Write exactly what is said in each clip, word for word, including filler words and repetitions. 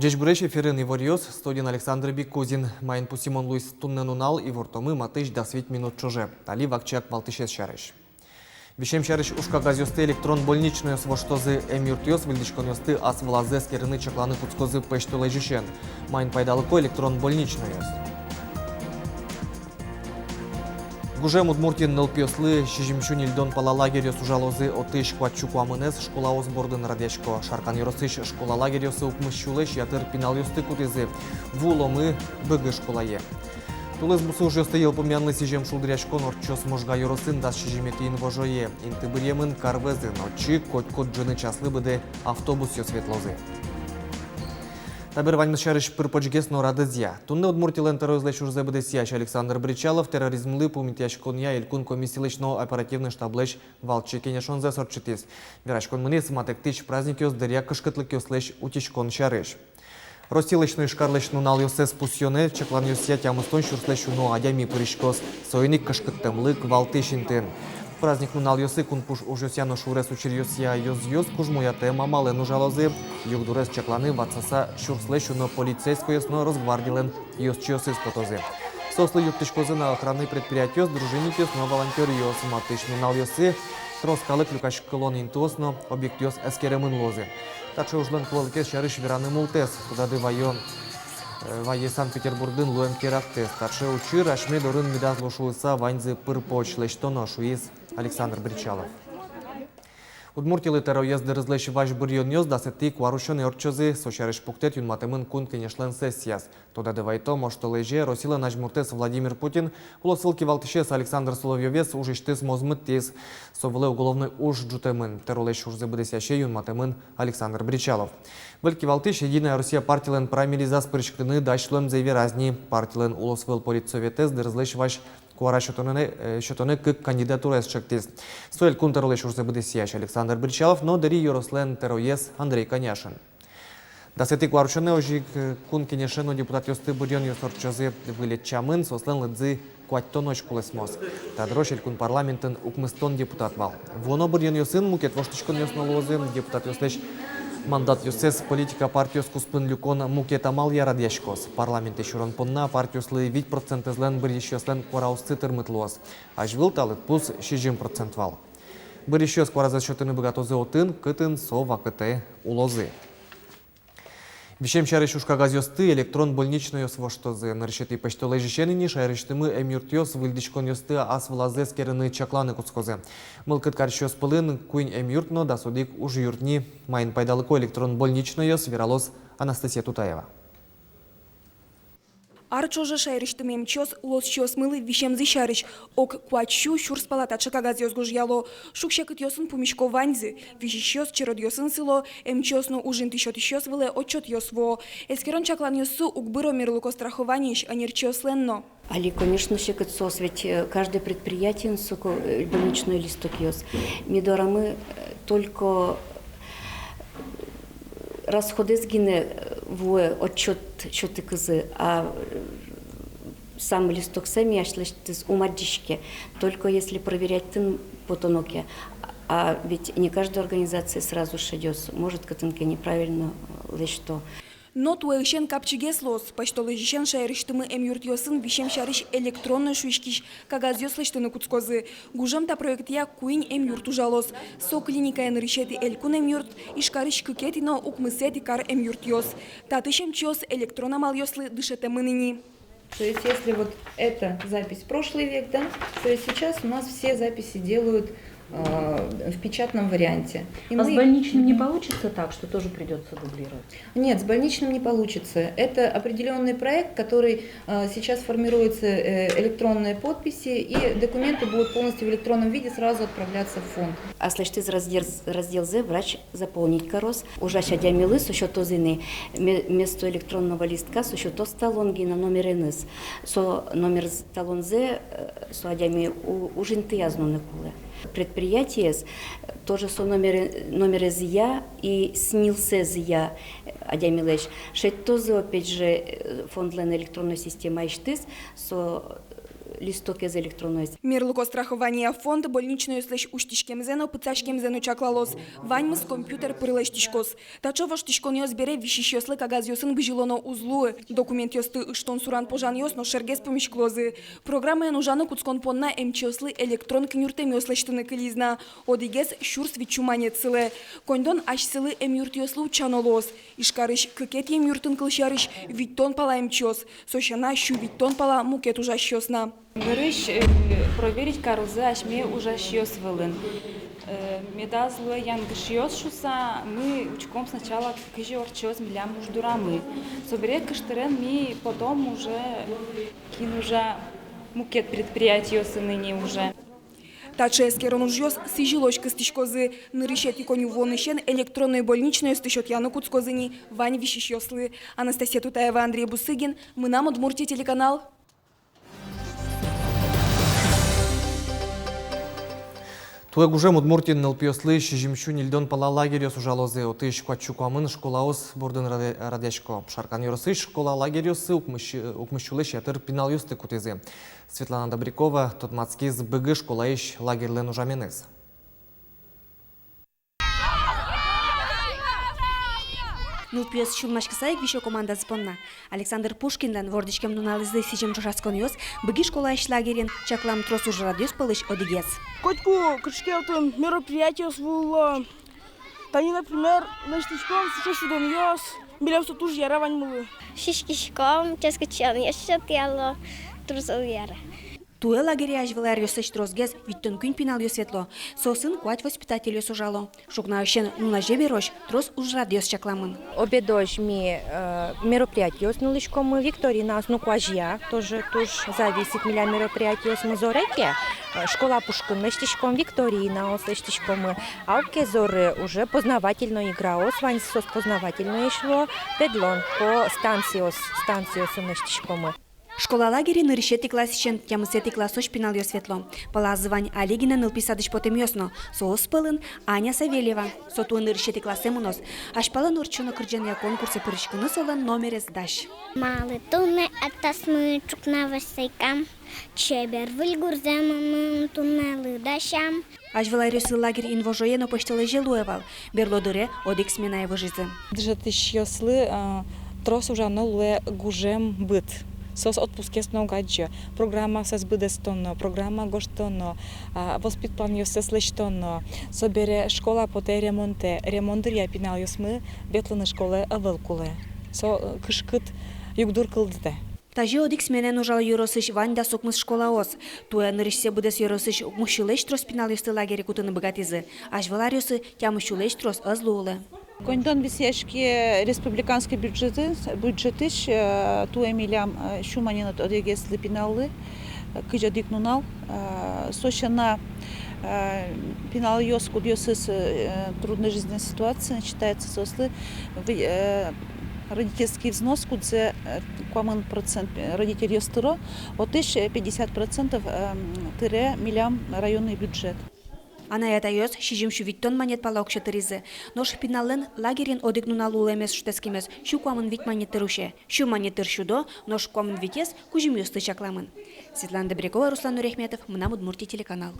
Ӟечбуресь! Эфирын иворъёс, студиын Александр Бикузин. Маин пусйымон луиз туннэ нунал, ивортомы матысь дас вить минут ӵоже. Али вакчияк валтӥсез сярысь. Висем сярысь уж кагазъёсты электрон больничнойёс воштозы. Эмъюртъёс выльдӥськонъёсты ас вылазы эскерыны-чакланы кутскозы пӧсьтолэзьысен. Маин пайдалыко электрон больничнойёс? Гужем Удмуртиын нылпиослы сизьымсю ньыльдон пала лагерьёс ужалозы. Отысь куатьсю куамынэз школаос бордын радъясько. Шаркан ёросысь школа лагерьёсы укмыс сюлэсь ятыр пиналъёсты кутӥзы. Ву луомы Быгы школае. Тулыс бусы ужъёсты йылпумъянлы сӥзем шулдыръяськон ортчоз Можга ёросын дас сизьыметӥ инвожое. Инты быръемын Карвезын. Отчы котькуд ӝыны часлы быдэ автобусъёс ветлозы. Табере ваньмыз сярысь пыр-почгес но радызъя. Туннэ Удмуртилэн тӧроезлэсь ужзэ быдэсъясь Александр Бречалов терроризмлы пумитъяськонъя элькун комиссилэсь но оперативной штаблэсь валче кенешонзэс ортчытӥз. Вераськон мынӥз матэктӥсь праздникъёс дыръя кышкытлыкъёслэсь утиськон сярысь. Россилэсь но Ижкарлэсь нуналъёссэс пусъёнэ чакланъёсъя тямыстон сюрслэсь уно адями пыриськоз. Соин ик кышкыттэмлык валтӥсь интыын. Праздник нуналъёсы кунпуш ужъёсъя но шугрес учыръёсъя ёзъёс кужмоятэм амалэн ужалозы. Югдурез чакланы ватсаса сюрслэсь уно полицейскойёс но Росгвардилэн ёзчиосыз потозы. Соослы юрттӥськозы на охранной предприятиос, дружинникъёс но волонтёръёс. Матысь нуналъёсы трос калык люкаськылон интыос но объектъёс эскеремын луозы. Таӵе ужлэн кулэлыкез сярысь вераны мултэс. Тодады ваё, э, вае Санкт-Петербургын луэм терактэз. Таӵе учыр асьме дорын медаз лу шуыса ваньзы пыр-поч лэсьтоно, шуиз Александр Бречалов. Удмуртилы тӧроез дырызлэсь вазь быръёнъёс дасэтӥ куарусёнэ ортчозы. Со сярысь пуктэт юнматэмын Кун Кенешлэн сессияз. Тодады вайытом, оштолэзе Россилэн азьмуртэз Владимир Путин улосвыл кивалтӥсез Александр Соловьёвез ужысьтыз мозмытӥз. Со вылэ уголовной уж ӝутэмын. Тӧролэсь ужзэ быдэсъясе юнматэмын Александр Бречалов. Выль кивалтӥсь «Единая Россия» партилэн праймеризаз пыриськыны дась луэмзэ вераз ни. Партилэн улосвыл политсоветэз дырызлэсь вазь куара сётонэ, э, сётонэ кык кандидатураез ӵектӥз. Со элькун тӧролэсь ужзэ быдэсъясь Александр Бречалов но Дэри ёрослэн тӧроез Андрей Коняшин. Дасэтӥ куарусёнэ озьы ик, э, Кун Кенеше но депутатъёсты быръёнъёс ортчозы. Выль ӧтчамын соослэн лыдзы куатьтонозь кулэсмоз. Та дырозь элькун парламентын укмыстон депутат вал. Вуоно быръёнъёсын мукет воштӥськонъёс но луозы. Депутатъёслэсь мандатъёссэс политика партиос куспын люкон мукет амалъя радъяськоз. Парламентэ сюрон понна партиослы вить процентэзлэн быръисьёслэн куараоссы тырмыт луоз. Азьвыл та лыдпус сизьым процент вал. Быръисьёс куаразэс сётыны быгатозы отын, кытын со вакытэ улозы. Висем сярысь уж кагазъёсты электрон больничнойёс воштозы. Нырысетӥ пӧсьтолэзьысен ини шаерысьтымы эмъюртъёс выльдӥськонъёсты ас вылазы эскерыны-чакланы кутскозы. Мылкыд карисьёс пӧлын куинь эмъюрт но дас одӥг ужъюрт ни. Маин пайдалыко электрон больничнойёс, вералоз Анастасия Тутаева. Ар ӵоже шаерысьтымы эмчиос улосчиосмылы висемзы сярысь ог куатьсю сюрс пала таӵе кагазъёс гожъяло. Шуг-секытъёсын пумисько ваньзы. Висисьёс черодъёсын сыло, эмчиос но ужинты сётӥсьёс вылэ отчётъёс вуо. Эскерон-чакланъёссы уг быро мерлыко страхованиысь ӧнерчиослэн но. Али, конечно, секыт соос, ведь, э, каждый предприятиын соку, э, больничной листокъёс. Ми дорамы, э, только расходэз гинэ, э, вуэ отчёт сётыкузы, а, э, сам листоксэ ми асьлэсьтыз ум адӟиське, только если проверять тын потоно ке. А ведь не каждая организация сразу шедёз, может, кытын ке неправильно, э, лэсьто. Но туэысен капчигес луоз. Пӧсьтолэзьысен шаерысьтымы эмъюртъёсын висем сярысь электронной шуиськись кагазъёс лэсьтыны кутскозы. Гужем та проектъя куинь эмъюрт ужалоз. Со клиникаен нырысетӥ элькун эмъюрт, Ижкарысь кыкетӥ но укмысэтӥ кар эмъюртъёс. Татысь эмчиос электрон амалъёслы дышетэмын ини. То есть, если вот эта запись прошлый век, да, то есть сейчас у нас все записи делают, э, в печатном варианте. И А с мы больничным не Мгм. получится так, что тоже придётся дублировать? Нет, с больничным не получится. Это определённый проект, который, э, сейчас формируется, э, электронные подписи, и документы будут полностью в электронном виде сразу отправляться в фонд. Аслэсьтыз раздел, разделзэ врач заполнить кароз. Ужась адямилы со сётозы ини ме-, вместо электронного листка со сётоз талон гинэ номереныз. Со номер з-, талонзэ, э, со адями у-, ужинтыяз нуыны кулэ. Предприятиез, э, тоже со номере-, номерезъя и снилсэзъя, э, адямилэсь шедьтозы, опять же, э, фондлэн электронной системаысьтыз со, э, листокез электронноез. Мерлыко страхования фонд больничнойёслэсь усьтӥськемзэ но, пытсаськемзэ но чаклалоз. Ваньмыз компьютер пыр лэсьтӥськоз. Таӵе воштӥськонъёс бере висисьёслы кагазъёсын бызьылоно уз луы. Документъёсты ыштон-суран пожанъёс но шергес пумиськылозы. Программаен ужаны кутскон понна эмчиослы электрон кинюртэмъёс лэсьтыны кылиз на. Одӥгез сюрс витьсю манет сылэ. Коньдон асьсэлы эмъюртъёслы утчано луоз. Ижкарысь кыкетӥ эмъюртын, кылсярысь, витьтон пала эмчиос, со сяна сю витьтон пала мукет ужасьёс на. Нырысь, э, проверить карозы асьме ужасьёс вылын. Э, медаз луэ янгышъёс шуса, ми учком сначала, кызьы ортчоз милям уждурамы. Собере кыштырен ми потом уже, кин ужа мукет предприятиосын ини уже. Таӵе эскерон ужъёс сӥзьылозь кыстӥськозы. Нырысетӥ коньывуонысен электронной больничнойёсты сётъяны кутскозы ини вань висисьёслы. Анастасия Тутаева, Андрей Бусыгин, «Мынам Удмуртие» телеканал. Туэ гужем Удмуртиын нылпиослы сизьымсю ньыльдон пала лагерьёс ужалозы. Отысь куатьсю куамын школаос бордын раде-, радъясько. Шаркан ёросысь школа лагерьёсы укмыс-, укмыссюлэсь ятыр пиналъёсты кутӥзы. Светлана Добрякова тодматскиз Быги школаысь лагерьлэн ужаменыз. Нылпиос сюлмаськыса ик висё командазы понна. Александр Пушкинлэн вордӥськем нуналызлы сӥзем ӵошатсконъёс Быги школаысь лагерьын чаклам трос ужрадъёс пӧлысь одӥгез. Котьку кыӵе ке отын мероприятиос вуыло. Тани, например, лэсьтӥськом сыӵе шудонъёс, милемлы со туж яра ваньмылы. Сиськиськом, ческыт сиёнъёс сётъяло, туж зол яра. Туэ лагере азьвыл аръёслэсь тросгес, витьтон куинь пиналъёс ветло. Соосын куать воспитательёс ужало. Ӵукнаысен нуназе берозь трос ужрадъёс чакламын. Обедозь ми, э, мероприятиос нуллӥськомы, викторинаос, ну, куазья, тоже туж зависит милям мероприятиосмы. Зоре ке, э, школа пушкын лэсьтӥськом, викторинаос лэсьтӥськомы, а уг ке зоры, уже познавательной играос, ваньзы соос познавательноесь луо, педлон по станциос, станциосын лэсьтӥськомы. Школа лагере нырысетӥ классысен тямысетӥ классозь пиналъёс ветло. Палазы вань али гинэ нылпи садысь потэмъёс но, соос пӧлын Аня Савельева. Со туэ нырысетӥ классэ мыноз. Азьпалан ортчоно кырӟанъя конкурсэ пыриськыны солэн номерез дась. Малы туннэ атасмы ӵукна вӧсь сайкам, чебер выль гурзэ мыным туннэ лыдасям. Азьвыл аръёсы лагерь инвожое но пӧсьтолэзе луэ вал, берло дыре одӥг сменае выжизы. Дышетӥсьёслы, а, трос ужано луэ гужем быт. Соос отпускез но уг адӟо. Программаосыз быдэстоно, программа гожтоно, а, воспитпланъёссэс лэсьтоно. Собере школа потэ ремонтэ. Ремонт дыръя пиналъёсмы ветлыны школае ӧвӧл кулэ. Со, э, кышкыт югдур кылдытэ. Тазьы одӥг сменаен ужало ёросысь вань дас укмыс школаос. Туэ нырысьсэ быдэс ёросысь укмыссюлэсь трос пиналъёсты лагере кутыны быгатӥзы. Азьвыл аръёсы тямыссюлэсь трос ӧз луылэ. Коньдон висъяське республиканской бюджетысь, бюджетысь, э, туэ милям, э, сю манет одӥгезлы пиналлы, э, кызь одӥг нунал, э, со сяна, э, пиналъёс, кудъёсыз, э, трудной жизненной ситуациын, считается, соослы вы-, э, родительский взнос, кудзэ, э, куамын процент, э, родительёс тыро, отысь, э, пятьдесят процентов, э, тыре милям районный бюджет. Анай-атайёс сизьымсю витьтон манет пала уксё тыризы. Нош пиналлэн лагерьын одӥг нунал улэмез шутэтскемез сю куамын вить манет тыр усе. Сю манет тыр сюдо, нош куамын витез кузьымъёслы чакламын. Светлана Добрякова, Руслан Нуряхметов, «Мынам Удмуртие» телеканал.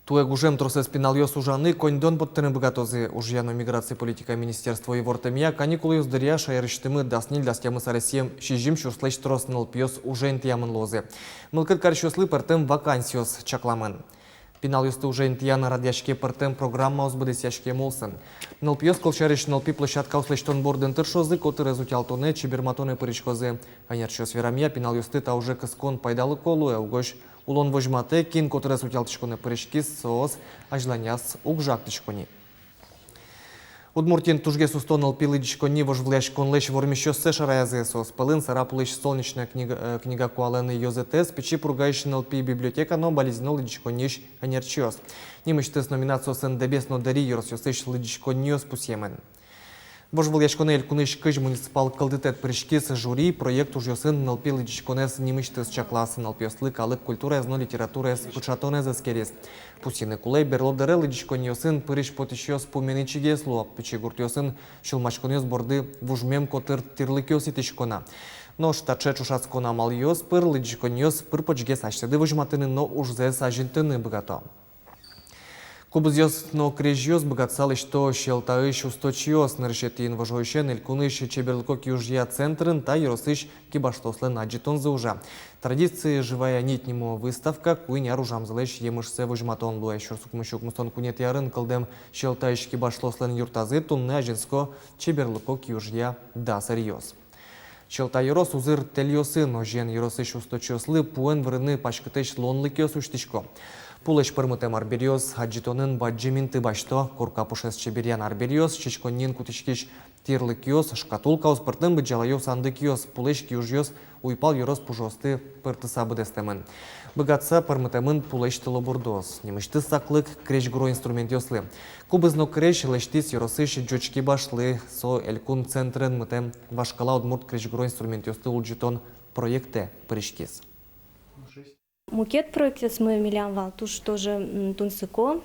Туэ гужем тросэз пиналъёс ужаны, коньдон поттыны быгатозы. Ужъя но миграци политика министерство ивортэмъя, каникулъёс дыръя шаерысьтымы дас ньыль-дас тямыс аресъем сизьым сюрслэсь трос нылпиос уже интыямын луозы. Мылкыд карисьёслы пӧртэм вакансиос чакламын. Пиналъёсты уже интыян радъяське пӧртэм программаос быдэсъяськем улсын. Нылпиос, кылсярысь, нылпи площадкаос лэсьтон бордын тыршозы, котырез утялтонэ, чеберматонэ пыриськозы. Ӧнерчиос верамъя, пиналъёсты та уже кыскон пайдалыко луэ, угось улон возьматэ, кин котырез утялтӥськонэ пыриськиз, соос азьланяз уг жагтӥсько ни. Удмуртиын тужгес усто нылпи лыдӟиськонни вожвылъяськонлэсь вормисьёссэ шараязы. Соос пӧлын Сарапулысь «Солнечная книга», э, книга куалэн ёзэтэз, Пичи Пургаысь нылпи библиотека но Балезино лыдӟиськонниысь ӧнерчиос. Нимысьтыз номинациосын Дэбес но Дэри ёросъёсысь лыдӟиськонниос пусъемын. Вожвылъяськонэ элькунысь кызь муниципал кылдытэт пыриськиз. Жюри проект ужъёсын нылпи лыдӟиськонэз нимысьтыз чаклаз, нылпиослы калык культураез но литератураез пыӵатонэз эскериз. Пусйыны кулэ, берло дыре лыдӟиськонниосын пырись-потӥсьёс пумен ичигес луо. Пичи гуртъёсын сюлмаськонъёс борды вужмем котыр тӥрлыкъёс итӥсько на. Нош таӵе ӵошатскон амалъёс пыр лыдӟиськонъёс пыр-почгес асьсэды возьматыны но ужзэс азинтыны быгато. Кубызъёс но крезьёс быгатыса лэсьто Сьӧлтаысь усточиос. Нырысетӥ инвожоысен элькунысь чеберлыко киужъя центрын та ёросысь кибашлыослэн адӟытонзы ужа. «Традиции — живая нить» нимо выставка куинь ар ужамзылэсь емышсэ возьматон луэ. Сюрс укмыссю укмыстон куинетӥ арын кылдэм Сьӧлтаысь кибашлыослэн юртазы туннэ азинско чеберлыко киужъя дас ӧръёс. Сьӧлта ёрос узыр тэльёсын. Озьыен, ёросысь усточиослы пуэн вырыны паськытэсь луонлыкъёс усьтӥсько. Пулэсь пӧрмытэм арбериос адӟытонын бадӟым инты басьто. Корка пушез чеберъян арбериос, сиськонниын кутӥськись тирлыкъёс, шкатулкаос, пӧртэм быдӟалаё сандыкъёс. Пулэсь киужъёс уйпал ёрос пужыосты пыртыса быдэстэмын. Быгатыса пӧрмытэмын пулэсь тылобурдоос. Нимысьтыз саклык крезьгуро инструментъёслы. Кубыз но крезь лэсьтӥз ёросысь ӟуч кибашлы. Со элькун центрен мытэм вашкала удмурт крезьгуро инструментъёсты улӟытон проектэ пыриськиз. Мукет проектъёсмы милям вал туж тоже, м, тунсыко,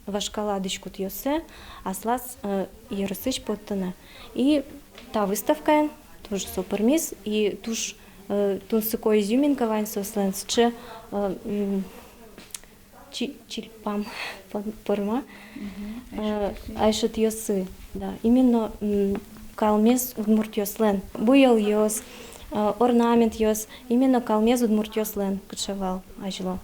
вашкала дӥськутъёссэ аслаз, э, ёросысь поттыны. И та выставкаын тоже со пӧрмиз, и туж, э, тунсыко изюминка вань соослэн, сыӵе, э, м, чи-, чильпам пон-, порма. Мгм. Э, айшетъёсы, да. Именно, м, калмез удмуртъёслэн. Буёлъёс, э, орнаментъёс, именно калмез удмуртъёслэн, кыӵе вал азьло.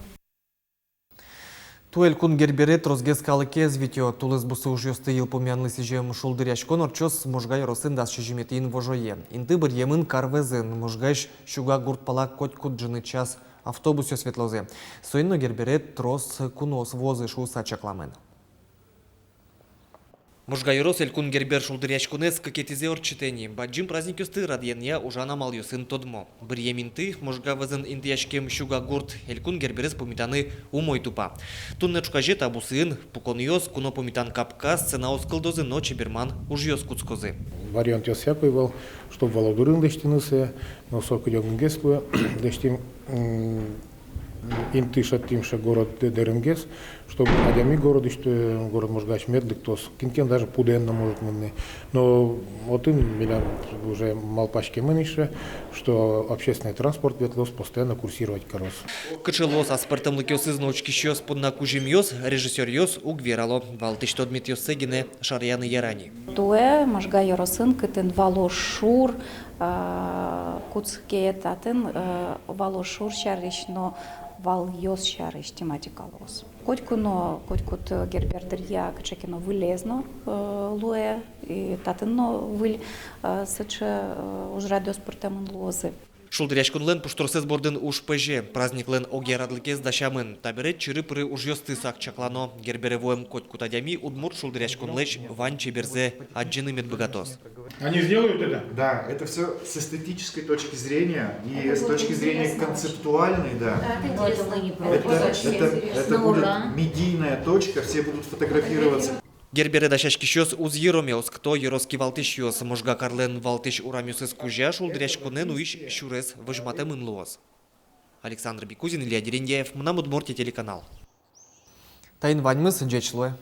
Туэ элькун Гербере тросгес калыкез витё. Тулыс бусы ужъёсты йылпумъянлы сӥзем шулдыръяськон ортчоз Можга ёросын дас сизьыметӥ инвожое. Инты быръемын кар вӧзын. Можгаысь Сюга гурт пала котькуд ӝыны час автобусъёс ветлозы. Соин но Гербере трос куноос вуозы шуыса чакламын. Можга ёрос элькун Гербер шулдыръяськонэз кыкетӥзэ ортчытэ ни. Бадӟым праздникъёсты радъянъя ужан амалъёсын тодмо. Быръем инты, Можга вӧзын интыяськем Сюга гурт, элькун Герберез пумитаны умой тупа. Туннэ ӵуказе та бусыын пуконъёс, куно пумитан капка, сценаос кылдозы но чеберман ужъёс кутскозы. Вариантъёс всякой вал, чтоб Вологорын лэсьтыны сое, но со кыдёкынгес луэ, лэсьтӥм, м, инты шедьтӥм сыӵе город дэ-, дэрынгес, чтоб адями городысь, э, город Можгаысь мед лыктоз. Кин ке но даже пудэн но может мыныны. Но отын милям уже малпаськемын ещё, что общественный транспорт ветлоз, постоянно курсировать кароз. Кыӵе луоз аспӧртэмлыкъёсыз но учкисьёс понна кузьымъёс, режиссёръёс уг верало. Валтӥсь тодметъёссэ гинэ шараяны яра ни. Туэ Можга ёросын, кытын валошур, а, кутске, татын, э, валошур сярысь но валъёс сярысь тематика луоз. Котьку но, котькуд, э, Гербер дыръя кыӵе ке но вылез но, э, луэ, и татын но выль, э, сыӵе, э, ужрадъёс пыртэмын луозы. Шулдыръяськонлэн пуштросэз бордын уж пӧзе, праздниклэн огъя радлыкез дасямын. Табере чыры-пыры ужъёсты сак чаклано. Гербере вуэм котькуд адями удмурт шулдыръяськонлэсь вань чеберзэ адӟыны мед быгатоз. Они сделают это? Да, это всё с эстетической точки зрения и с точки зрения концептуальной, да. Да, это интересно. Это, это, это будет медийная точка, все будут фотографироваться. Гербере дасяськисьёс уз йыроме, оскыто ёрос кивалтӥсьёс. Можга карлэн валтӥсь урамъёсыз кузя шулдыръяськонэ нуись сюрес возьматэмын луоз. Александр Бекузин, Илья Дерендяев, «Мынам Удмуртие» телеканал. Таин ваньмыз, ӟеч луэ.